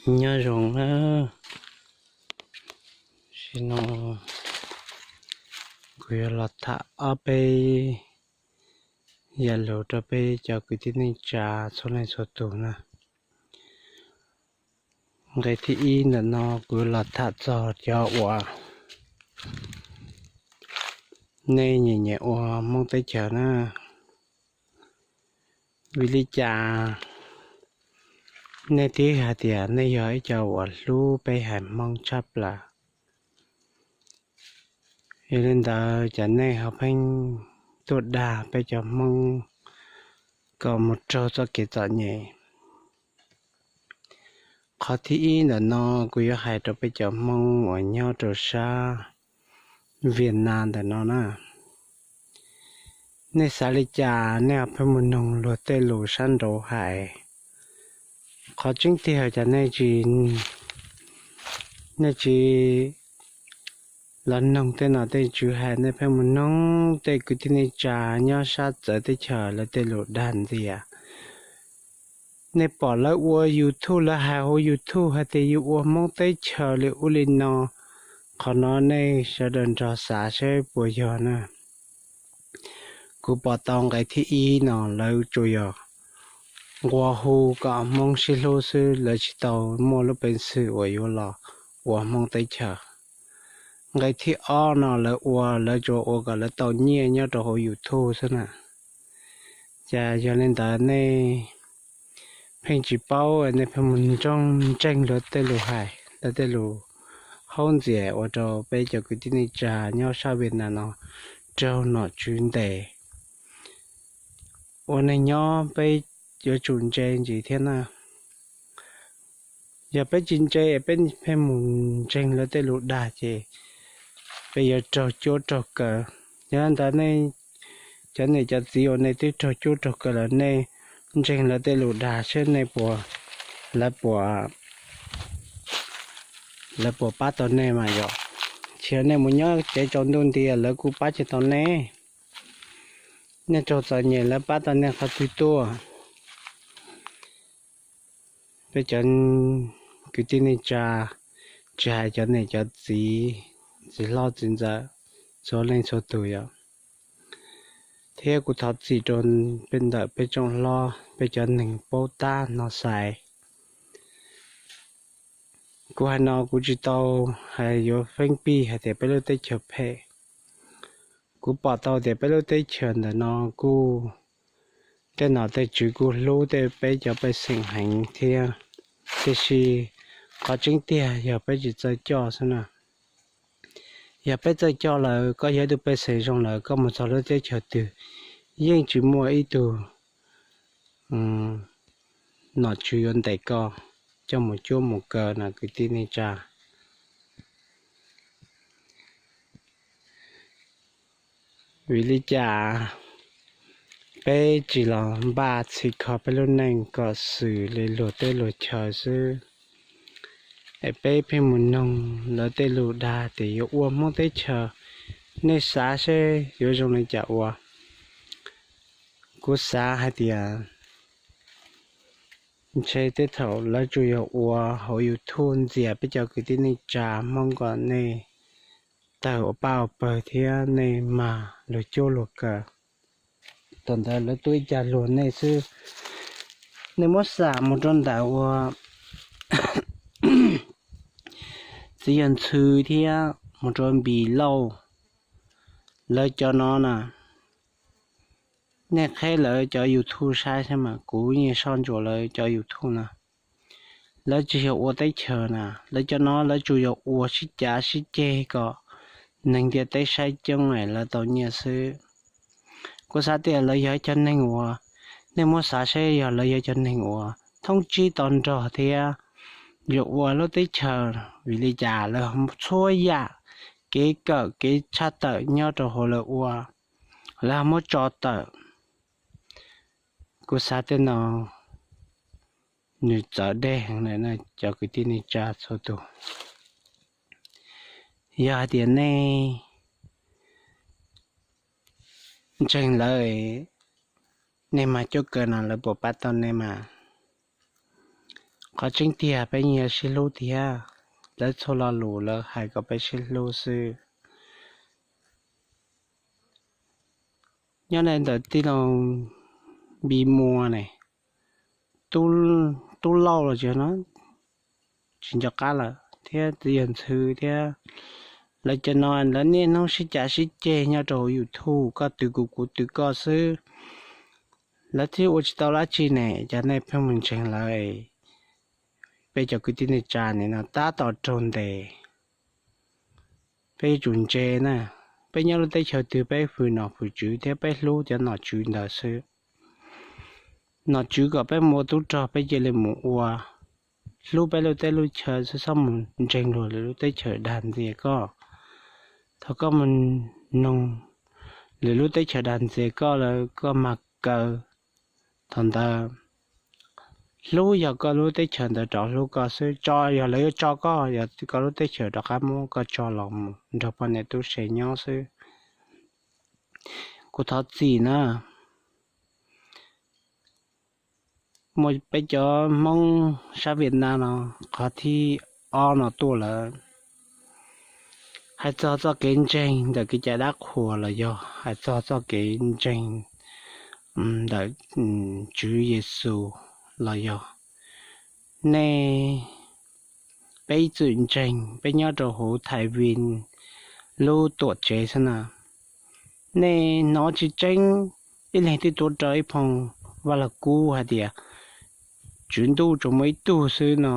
Nyob zoo na, sim no kuv yuav los tham ob peb yam lus rau peb cov kwv tij neej tsa txhua leej txhua tus na. Nqe thib ib ntawm no kuv yuav los tham txog cov uas nej nyiam nyiam ua Hmoob teb chaws na. Vim li cas nej thiaj hais tias nej yog ib co uas hlub peb haiv Hmoob tshaj plaws? Yog li ntawd ces nej ho pheej tuaj dag peb cov Hmoob kom mus raug txoj kev txom nyem. Qhov thib ib ntawm no kuv yuav hais rau peb cov Hmoob uas nyob rau sab Viaj Nam ntawm no na. Nej xav li cas nej ho pheej mus noog luag tej lus sab nraud hais? Qhov tseeb tiag cas nej tsis, nej tsis los noog tej nom tej tswv hais, nej pheej mus noog tej kwv tij neej tsa nyob sab txawv teb chaws lawv tej lus dag ntxias. Nej pom lawv ua YouTube, lawv hais hauv YouTube hais tias yus ua Hmoob teb chaws li ub li no, qhov no nej sawv daws nrog xav seb puas yog na. Kuv pom tau nqe thib ib no lawv tsuas yog nqua hu kom Hmoob sib hlub xwb, lawv tsis tau muaj lub peev xwm uas yuav los ua Hmoob teb chaws. Nqe thib ob no lawv ua, lawv tsuas ua kom lawv tau nyiaj nyob rau hauv YouTube xwb na. Cas yog li ntawd nej pheej tsis paub, nej pheej mus ntseeg luag tej lus hais, luag tej lus haub ntxias ua rau peb cov kwv tij neej tsa nyob sab Viaj Nam no raug nom tswv ntes. Ua neeg nyob peb yuav tsum ntse ntsis thiab na. Yog peb tsis ntse, peb pheej mus ntseeg lawv tej lus dag ces peb yuav raug cuab raug kaw. Yog li ntawd nej cov niam cov txiv uas nej twb raug cuab raug kaw lawm, nej ntseeg lawv tej lus dag seb nej puas, lawv puas, lawv puas pab tau nej mas yog. Tsis yog nej mus nyob tsev tsaus ntuj nti lawv kuj pab tsis tau nej. Nej raug txom nyem lawv pab tau nej qhov twg tuaj? Peb cov kwv tij neej tsa, tsis hais cov niam cov txiv, txiv hlob txiv ntxawm, txhua leej txhua tus yom. Thiab kuv thov txim rau peb ntawm peb tsoom hlob, peb cov neeg paub tab hnov xais. Kuv hais no kuv tsis tau hais yuav feeb pij hais tias peb lub teb chaws phem. Kuv pom tau tias peb lub teb chaws ntawm no kuj tej nom tej tswv kuj hlub tej peb cov pej xeem heev thiab, tiam sis qhov tseeb tiag yog peb tsis txawj coj xwb na. Yog peb txawj coj lawm, koj yog ib tug pej xeem zoo lawm, koj mus txog lub teb chaws twg yeej tsis muaj ib tug nom tswv yuav ntes koj coj mus cuab mus kaw na kwv tij neej tsa. Vim li cas peb tsis los npaj txhim kho peb lub neej kom xws li luag teb luag chaw xwb, es peb pheej mus noog lawv tej lus dag tias yuav ua Hmoob teb chaws, nej xav seb yuav zoo li cas ua? Kuv xav hais tias ntshe tej thaum lawv tsuas yog ua hauv YouTube ntxias peb cov kwv tij neej tsa Hmoob kom nej tawg ua paj ua pawg thiab nej mag luag cuab luag kaw. Thaum ntawd lawv tuaj ib cag luag nej xwb. Nej muab xam mus rau ntawm ua txiv yawg Ntxhw thiab mus rau Npis Lauj, lawv cov no na, nej qheb lawv cov YouTube saib saib mas kuv yeej soj ntsuam lawv cov YouTube na. Lawv tsis yog ua teb chaws na, lawv cov no lawv tsuas yog ua sib cav sib ceg kom neeg ntiaj teb saib coob es lawv tau nyiaj xwb. Kuv xav tias lawv yog ib cov neeg uas, nej muab xav saib yog lawv yog cov neeg uas thoob tsib to nrog thiab yuav ua lub teb chaws, vim li cas lawv txhua yam kev kawm kev tshaj tawm nyob rau hauv lawv ua, lawv ho muab tso tawm. Kuv xav tej no nws txawv dej heev na cov kwv tij neej tsa txhua tus. Yog hais tias nej ntseeg lawv, nej mag cuab kaw no lawv puas pab tau nej mas? Qhov tseeb tiag peb yeej yog sib hlub tiag, lawv txhua lo lus lawv hais kom peb sib hlub xwb. Nyob ntawm tij laug Npis Muas ne, Tub Lauj los tsis, tsis nco qab lawm, thiab txiv yawg Ntxhw thiab lawv cov no, lawv niaj hnub sib cav sib ceg nyob rau hauv YouTube, koj twv kuv, kuv twv koj xwb. Lawv twb ua tsis tau dab tsi ne, cas nej pheej mus ntseeg lawv? Peb cov kwv tij neej tsa nim no tab tom raug ntes, peb yuav tsum ntse na. Peb nyob lub teb chaws twg peb hwm nom hwm tswv thiab peb hlub cov nom tswv ntawd xwb. Nom tswv kom peb mus ua tub rog peb cia li mus ua, hlub peb lub teb lub chaw xwb, txhob mus ntseeg luag lwm lub teb chaws dag ntxias koj. Thaum koj mus noog lwm lub teb chaws dag ntxias koj lawm koj mag kaw, thaum ntawd hlub yog koj lub teb chaws ntawd rov hlub koj xwb, tso yog lawv yuav tso koj, yog koj lub teb chaws rov qab muab koj tso los mus nrog poj niam tub se nyob xwb. Kuv thov txim na. Muaj peb cov Hmoob sab Viaj Nam no, qhov thib ob no tuaj lawm, hais txog txoj kev ntseeg ntawm kev cai dab qhuas los yog hais txog txoj kev ntseeg ntawm Tswv Yexus los yog, nej, peb ib txwm ntseeg, peb nyob rau hauv Thais Vis lub tuam tsev xwb na, nej hnov tsis tseeb ib leeg twb tuav rawv ib phoo Vaj Lug Kub hais tias Tswv Ntuj tsuas muaj ib tug xwb no,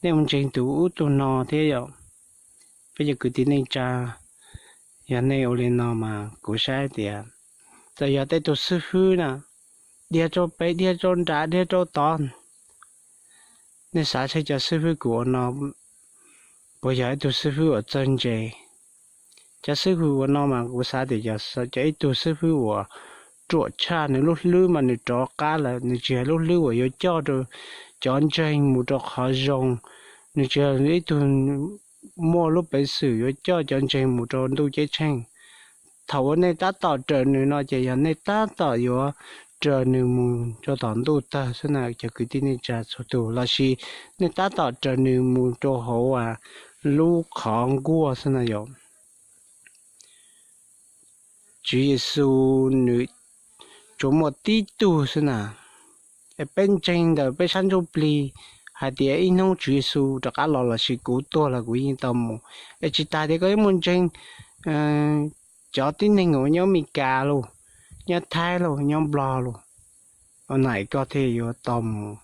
nej mus ntseeg tus ub tug no thiab yom. Peb cov kwv tij neej tsa, yog nej ua li no mas kuv saib tias txawm yog tej tug xib fwb na, dhia rau pem dhia rau nram dhia rau tod, nej xav seb cov xib fwb kuv ua no puas yog ib tug xib fwb uas txawj ntse? Cov xib fwb ua no mas kuv xav tias yog cov ib tug xib fwb uas ruam tshaj, nws lub hlwb mas nws rov qab lawm, nws tsis yog lub hlwb uas yuav coj rau cov ntseeg mus rau qhov zoo, nws tsis yog ib tug muaj lub peev xwm yuav coj cov ntseeg mus rau ntuj ceeb tsheej. Thaum uas nej tab tom raws nws no ces yog nej tab tom yuav raws nws mus rau tom ntuj tawg xwb na cov kwv tij neej tsa txhua tus, lossis nej tab tom raws nws mus rau hauv lub qhov nkuaj xwb na yom. Tswv Yexus nws tsuas muaj tib tug xwb na. Es peb ntseeg ntawm peb sab ntsuj plig hais tias ib hnub Tswv Yexus rov qab los lossis kuv tuag los kuv yeej tau mus. Es tsis tas tias koj yuav mus ntseeg cov tib neeg uas nyob Meskas los, nyob Thaib los, nyob Nplog los, ua na koj thiaj yuav tau mus.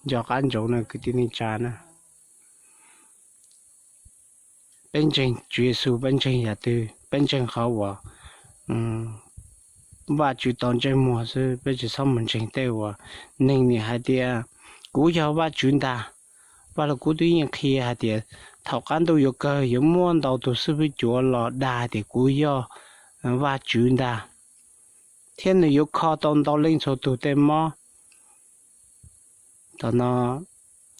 Nco qab ntsoov no kwv tij neej tsa na, peb ntseeg Tswv Yexus peb ntseeg yam twg? Peb ntseeg qhov uas Vajtswv tau ntsej muag xwb, peb tsis txhob mus ntseeg tej uas neeg nim hais tias kuv yog Vajtswv ntag. Vaj Lug Kub twb yeej qhia hais tias thaum qab ntuj yuav kawg yuav muaj ntau tus xib fwb cuav los dag hais tias kuv yog Vajtswv ntag, thiab nws yuav kho tau ntau leej txhua tus tej mob. Thaum no,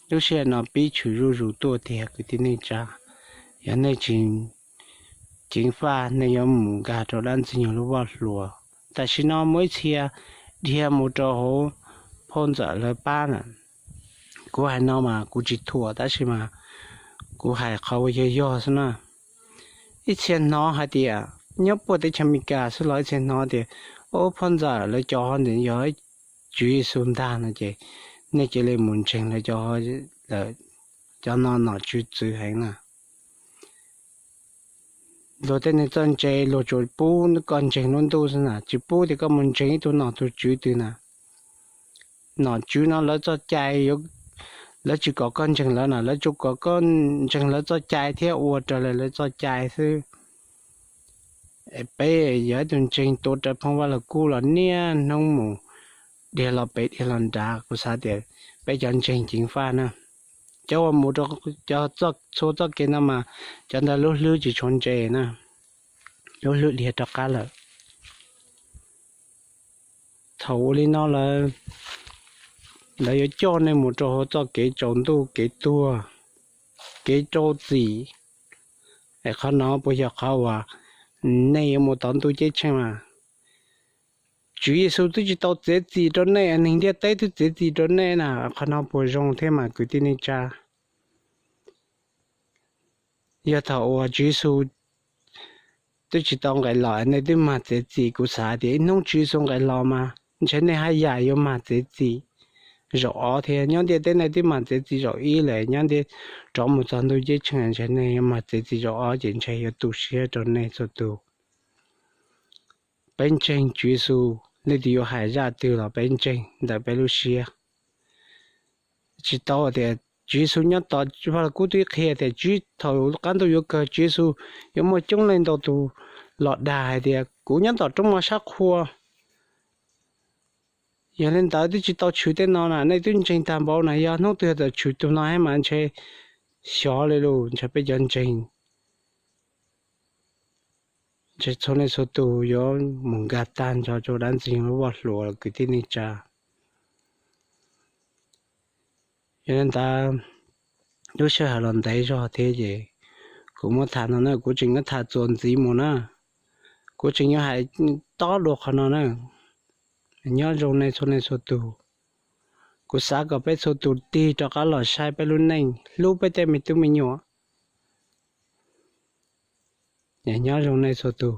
lub sij hawm no pib tshwm zuj zus tuaj tiag kwv tij neej tsa. Yog nej tsis ceev faj nej yuav mus nkag rau dab Ntxwg Nyoog lub voj hlua. Tam sim no muaj ib txhia dhia mus rau hauv phauj ntxawm lawv pab na. Kuv hais no mas kuv tsis thuam tab sis mas kuv hais qhov uas yog yog xwb na. Ib txhia hnov hais tias nyob puag teb chaws Amelikas xwb los ib txhia hnov tias, o, phauj ntxawm lawv cov ho ntawm yog Tswv Yexus ntag no ces nej cia li mus ntseeg lawv cov, cov no nom tswv txwv heev na. Luag tej neeg txawj ntse luag tsuas pub koj ntseeg lub ntuj xwb na, tsis pub tias koj mus ntseeg ib tug nom tug tswv twg na. Nom tswv no lawv txoj cai, lawv tsis kom koj ntseeg lawv na, lawv tsuas kom koj ntseeg lawv txoj cai thiab ua raws li lawv txoj cai xwb. Peb yog ib tug ntseeg tuav rawv phoo Vaj Lug Kub los niaj hnub mus dhia los pem dhia los nrad, kuv xav tias peb cov ntseeg ceev faj na. Cov uas mus rau cov txhua txoj kev no mas cov ntawd lub hlwb tsis tshua ntse na, lub hlwb dhia rov qab lawm. Thaum ua li no lawm, lawv yuav coj nej mus rau hauv txoj kev tsaus ntuj, kev tuag, kev rau txim. Es qhov no puas yog qhov uas nej yuav mus tom ntuj ceeb tsheej mas? Tswv Yexus twb tsis tau txiav txim rau nej, neeg ntiaj teb twb txiav txim rau nej na. Qhov no puas zoo thiab mas kwv tij neej tsa? Yog thaum uas Tswv Yexus twb tsis tau nqes los nej twb mag txiav txim, kuv xav tias ib hnub Tswv Yexus nqes los mas ntshe nej haj yam yuav mag txiav txim zaum ob thiab. Nyob ntiaj teb nej twb mag txiav txim zaum ib lawm, nyob ntiaj, rov mus txog ntuj ceeb tsheej ntshe nej yuav mag txiav txim zaum ob, ces ntshe yuav tu siab rau nej txhua tus. Peb ntseeg Tswv Yexus, leej twg yuav hais zaj twg los peb ntseeg ntawm peb lub siab. Tsis tau tias Tswv Yexus nyob tos, Vaj Lug Kub twb qhia tias thaum qab ntuj yuav kawg Tswv Yexus yuav muaj coob leej ntau tus los dag hais tias kuv nyob tom roob moj sab qhua. Yog li ntawd twb tsis tau tshwm tej no na, nej twb ntseeg tag npaum na, yog hnub twg txawm tshwm tus no thiab mas ntshe xyov li lus, ntshe peb cov ntseeg ntshe txhua leej txhua tus yuav mus nkag tag nrho rau dab ntxwg nyoog lub voj hlua lawm kwv tij neej tsa. Yog li ntawd, lub sij hawm los ntev zog thiab ces kuv muab tham no na, kuv tseem yuav tham txuas ntxiv mus na, kuv tseem yuav hais tob dua qhov no na. Nyob zoo nej txhua leej txhua tus, kuv xav kom peb txhua tus tig rov qab los saib peb lub neej, hlub peb tej me tub me nyuam. Nyob zoo nej txhua tus.